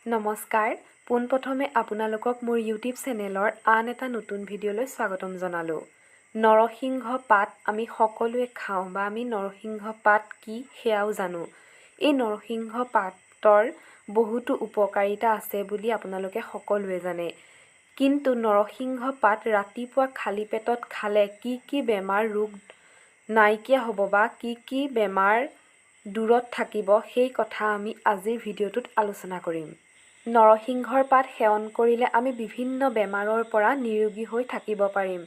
নমস্কাৰ, পোনপ্ৰথমে আপোনালোকক মোৰ ইউটিউব চেনেলৰ আন এটা নতুন ভিডিঅ'লৈ স্বাগতম জনালোঁ। নৰসিংহ পাত আমি সকলোৱে খাওঁ বা আমি নৰসিংহ পাত কি সেয়াও জানো। এই নৰসিংহ পাতৰ বহুতো উপকাৰিতা আছে বুলি আপোনালোকে সকলোৱে জানে। কিন্তু নৰসিংহ পাত ৰাতিপুৱা খালী পেটত খালে কি কি বেমাৰ ৰোগ নাইকিয়া হ'ব বা কি কি বেমাৰ দূৰত থাকিব, সেই কথা আমি আজিৰ ভিডিঅ'টোত আলোচনা কৰিম। নৰসিংহৰ পাত সেৱন কৰিলে আমি বিভিন্ন বেমাৰৰ পৰা নিৰোগী হৈ থাকিব পাৰিম।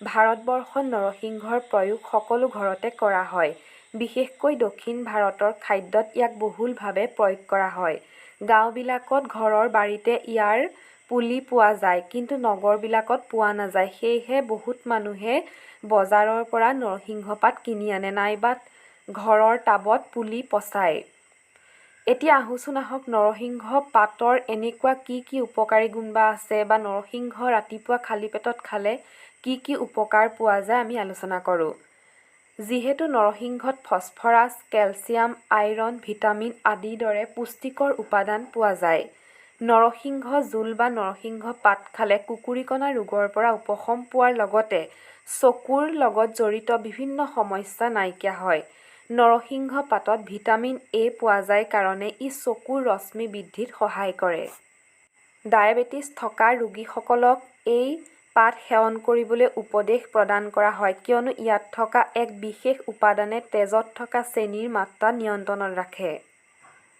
ভাৰতবৰ্ষত নৰসিংহৰ প্ৰয়োগ সকলো ঘৰতে কৰা হয়। বিশেষকৈ দক্ষিণ ভাৰতৰ খাদ্যত ইয়াক বহুলভাৱে প্ৰয়োগ কৰা হয়। গাঁওবিলাকত ঘৰৰ বাৰীতে ইয়াৰ পুলি পোৱা যায়, কিন্তু নগৰবিলাকত পোৱা নাযায়। সেয়েহে বহুত মানুহে বজাৰৰ পৰা নৰসিংহ পাত কিনি আনে নাইবা ঘৰৰ টাবত পুলি পচায়। এতিয়া আহোঁচোন আহক, নৰসিংহ পাতৰ এনেকুৱা কি কি উপকাৰী গুণ বা আছে বা নৰসিংহ ৰাতিপুৱা খালী পেটত খালে কি কি উপকাৰ পোৱা যায়, আমি আলোচনা কৰোঁ। যিহেতু নৰসিংহত ফছফৰাছ, কেলছিয়াম, আইৰণ, ভিটামিন আদিৰ দৰে পুষ্টিকৰ উপাদান পোৱা যায়। নৰসিংহ জোল বা নৰসিংহ পাত খালে কুকুৰীকণা ৰোগৰ পৰা উপশম পোৱাৰ লগতে চকুৰ লগত জড়িত বিভিন্ন সমস্যা নাইকিয়া হয়। নৰসিংহ পাতত ভিটামিন এ পোৱা যায় কাৰণে ই চকুৰ ৰশ্মি বৃদ্ধিত সহায় কৰে। ডায়েবেটিছ থকা ৰোগীসকলক এই পাত সেৱন কৰিবলৈ উপদেশ প্ৰদান কৰা হয়, কিয়নো ইয়াত থকা এক বিশেষ উপাদানে তেজত থকা চেনিৰ মাত্ৰা নিয়ন্ত্ৰণত ৰাখে।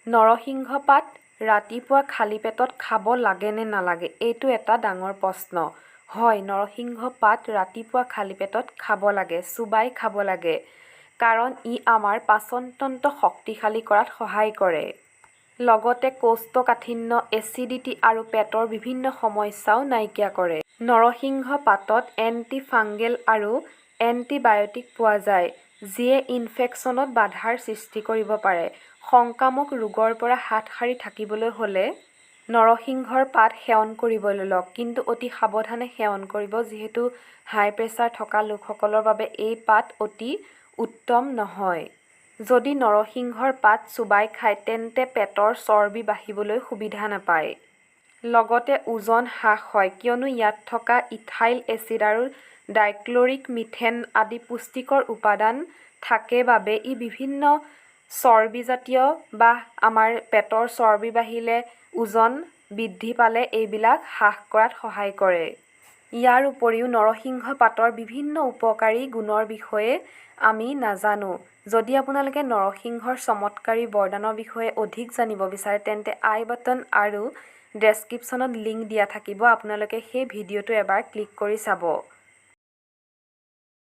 নৰসিংহ পাত ৰাতিপুৱা খালী পেটত খাব লাগে নে নালাগে, এইটো এটা ডাঙৰ প্ৰশ্ন। হয়, নৰসিংহ পাত ৰাতিপুৱা খালী পেটত খাব লাগে, চোবাই খাব লাগে, কাৰণ ই আমাৰ পাচনতন্ত্ৰ শক্তিশালী কৰাত সহায় কৰে। লগতে কোষ্ঠকাঠিন্য, এচিডিটি আৰু পেটৰ বিভিন্ন সমস্যাও নাইকিয়া কৰে। নৰসিংহ পাতত এণ্টি ফাংগেল আৰু এণ্টিবায়'টিক পোৱা যায়, যিয়ে ইনফেকশ্যনত বাধাৰ সৃষ্টি কৰিব পাৰে। সংক্ৰামক ৰোগৰ পৰা হাত সাৰি থাকিবলৈ হ'লে নৰসিংহৰ পাত সেৱন কৰিবলৈ লওক, কিন্তু অতি সাৱধানে সেৱন কৰিব, যিহেতু হাই প্ৰেছাৰ থকা লোকসকলৰ বাবে এই পাত অতি উত্তম নহয়। যদি নৰসিংহৰ পাত চোবাই খায়, তেন্তে পেটৰ চৰ্বি বাঢ়িবলৈ সুবিধা নাপায়, লগতে ওজন হ্ৰাস হয়, কিয়নো ইয়াত থকা ইথাইল এচিড আৰু ডাইক্লৰিক মিথেন আদি পুষ্টিকৰ উপাদান থাকে বাবে ই বিভিন্ন চৰ্বিজাতীয় বা আমাৰ পেটৰ চৰ্বি বাঢ়িলে, ওজন বৃদ্ধি পালে এইবিলাক হ্ৰাস কৰাত সহায় কৰে। ইয়াৰ উপৰিও নৰসিংহ পাতৰ বিভিন্ন উপকাৰী গুণৰ বিষয়ে আমি নাজানো। যদি আপোনালোকে নৰসিংহৰ চমৎকাৰী বৰদানৰ বিষয়ে অধিক জানিব বিচাৰে, তেন্তে আই বাটন আৰু ডেছক্ৰিপশ্যনত লিংক দিয়া থাকিব, আপোনালোকে সেই ভিডিঅ'টো এবাৰ ক্লিক কৰি চাব।